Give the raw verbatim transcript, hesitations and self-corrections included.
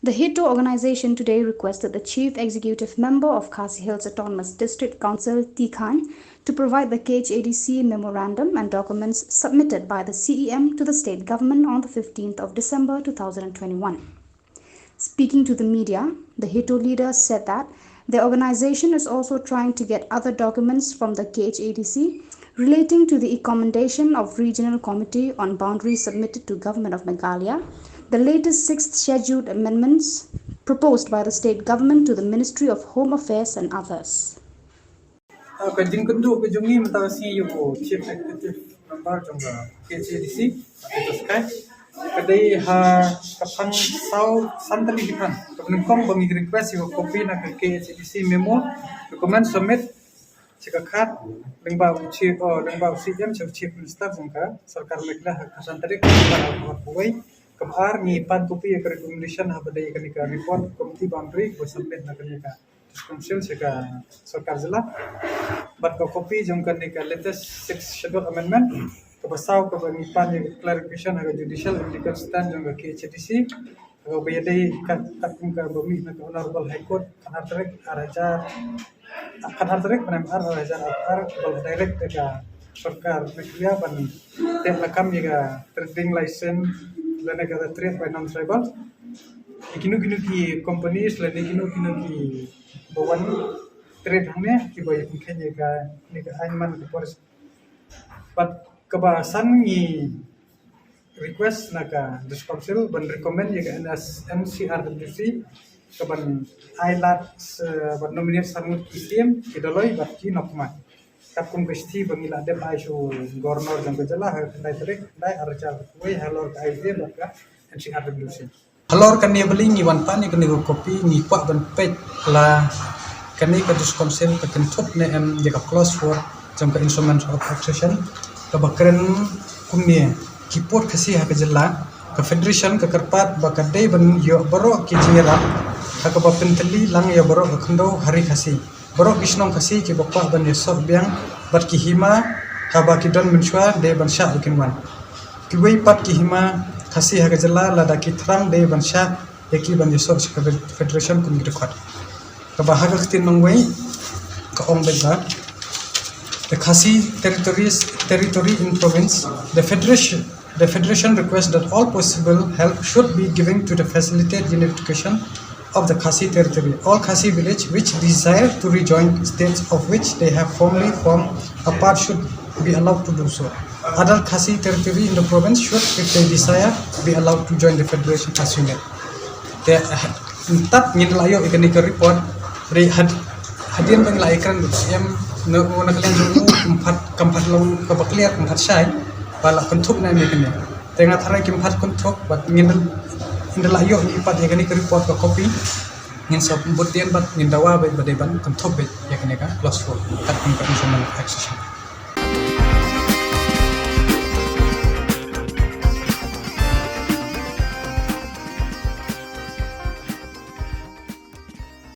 The HITO organization today requested the Chief Executive Member of Khasi Hills Autonomous District Council, Tikhain, to provide the K H A D C memorandum and documents submitted by the C E M to the state government on the fifteenth of December two thousand twenty-one. Speaking to the media, the HITO leader said that the organization is also trying to get other documents from the K H A D C relating to the recommendation of Regional Committee on Boundaries submitted to Government of Meghalaya, the latest sixth Scheduled amendments proposed by the state government to the Ministry of Home Affairs and others. Ah, ka jingkynduh ka jong ngi mynta ka sngi ïa u Chief Executive Member jong ka K H A D C, Titus Khain. Ka dei ha ka pang saw san tylli ki pang. Kaba nyngkong ba ngi request ïa ka copy na ka K H A D C memo, recommend submit sha ka khat lyngba u Chief, oh, lyngba u C M sha u Chief Minister jong ka Sorkar Meghalaya ha ka san tarik, lyngba u Hot Buwei. Kaba ar ngi pan copy ïa ka recommendation haba dei kane ka report committee boundary ba submit na kane ka Council sha ka Sorkar Jylla. Bad ka copy jong kane ka latest sixth Schedule amendment. Kaba saw kaba ngi pan ïa ka clarification ha ka judicial and legal stand jong ka K H A D C. Kaba ïadei kat, kat kum kaba mih na ka Honorable High Court, khatar tarik ar hajar, khatar tarik bnai March ar hajar arphew ar, kaba direct ïa ka Sorkar Meghalaya ban tep lakam ïa ka trading license lane ka trade by non-tribal. Ïa kino kino ki companies lane kino kino kiba wan trade hangne kiba ïa pynkheiñ ïa kane ka aiñ man ka forest. Bad kaba san ngi request na ka District Council ban recommend ïa ka N C R W C ka ban ai lad, eh, ban nominate san ngut ki siem ki Dolloi bad ki Nongkmie. Katkum ka shithi ba ngi la dep ai sha u Governor jong ka jylla ha ka khyndai tarik khyndai ar hajar arphew wei halor ka idea bad ka N C R W C. Halor kane balei ngi wan pan ïa kane ka copy, ngi kwah ban peit la kane ka District Council ka kynthup ne em ïa ka clause four jong ka Instrument of Accession kaba kren kumne: ki pud Khasi ha ka jylla, ka Federation ka kyrpad ba ka dei ban ïoh baroh ki jingïarap ha kaba pyntylli lang ïa baroh ka khyndew ha ri Khasi. Baroh ki shnong Khasi kiba kwah ban ïasoh biang bad ki hima haba ki don mynshuwa dei ban shah ba kin wan. Kiwei pat ki hima Khasi ha ka jylla lada ki thrang dei ban shah ïa ki ban ïasoh sha ka fed-, Federation kum ki dkhot. Kaba ha ka ktien nongwei ka ong beit ba: The Khasi territories, territory in province, the Federation, the Federation requests that all possible help should be given to the facilitate unification of the Khasi territory. All Khasi village which desire to rejoin states of which they have formerly formed a part should be allowed to do so. Other Khasi territory in the province should, if they desire, be allowed to join the federation as unit. Te, eh, tat ngin la ïoh ïa kane ka report, re had, hadien ba ngi la ïakren bad C M, na, na ka liang jong u, kam pat, kam pat long kaba clear, kam pat shai ba la kynthup ne em ïa kane. Te nga tharai kim pat kynthup, bad ngin da, ngin da la ïoh ngi pat ïa kane ka report ka copy. Ngin sa bud dien bad ngin dawa beit ba dei ban kynthup beit ïa kane ka clause four kat kum ka Instrument of Accession.